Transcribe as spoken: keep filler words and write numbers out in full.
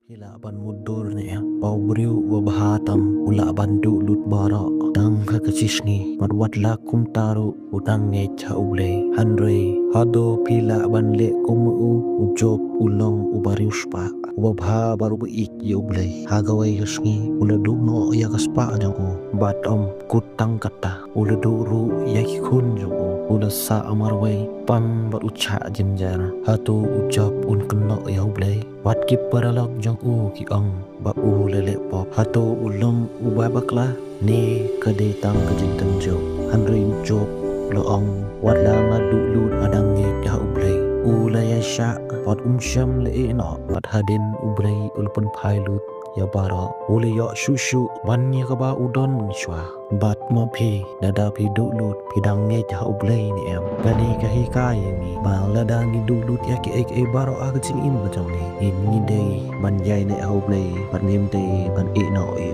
Phi lah ban mutdur ne em ba u briew uba bha tam u lah ban duh lut baroh tang ha ka shi sngi, bad wat la kumta ruh u dang ngeit ha U Blei. Hynrei hato phi lah ban leh kum u, u Job u long uba riewspah, uba bha bad uba ïeit ïa U Blei. Ha kawei ka sngi u la duh noh ïa ka spah jong u bad ym kut tang katta, u la duh ruh ïa ki khun jong u. U la sah marwei pang bad u shah jynjar. Hato u Job un kynnoh ïa U Blei? Wat ki paralok jong u ki ong ba u la leh pop. Hato u long uba bakla ne ka dei tang ka jingtynjuh? Hynrei u Job u la ong, wat la nga duh lut nga dang ngeit ha U Blei. U la ïaishah bad um shym la ïeh noh, bad hadien U Blei u la pynphai lut ïa baroh. U la ïoh shuh shuh man ïa kaba u don mynshuwa. Bad ma phi, lada phi duh lut, phi dang ngeit ha U Blei ne em? Kane ka hikai ïa ngi ba lada ngi duh lut ïa kiei kiei baroh ha ka jingim ka jong ngi, ngi dei ban ïaineh ha U Blei bad ngim dei ban ïeh noh ïa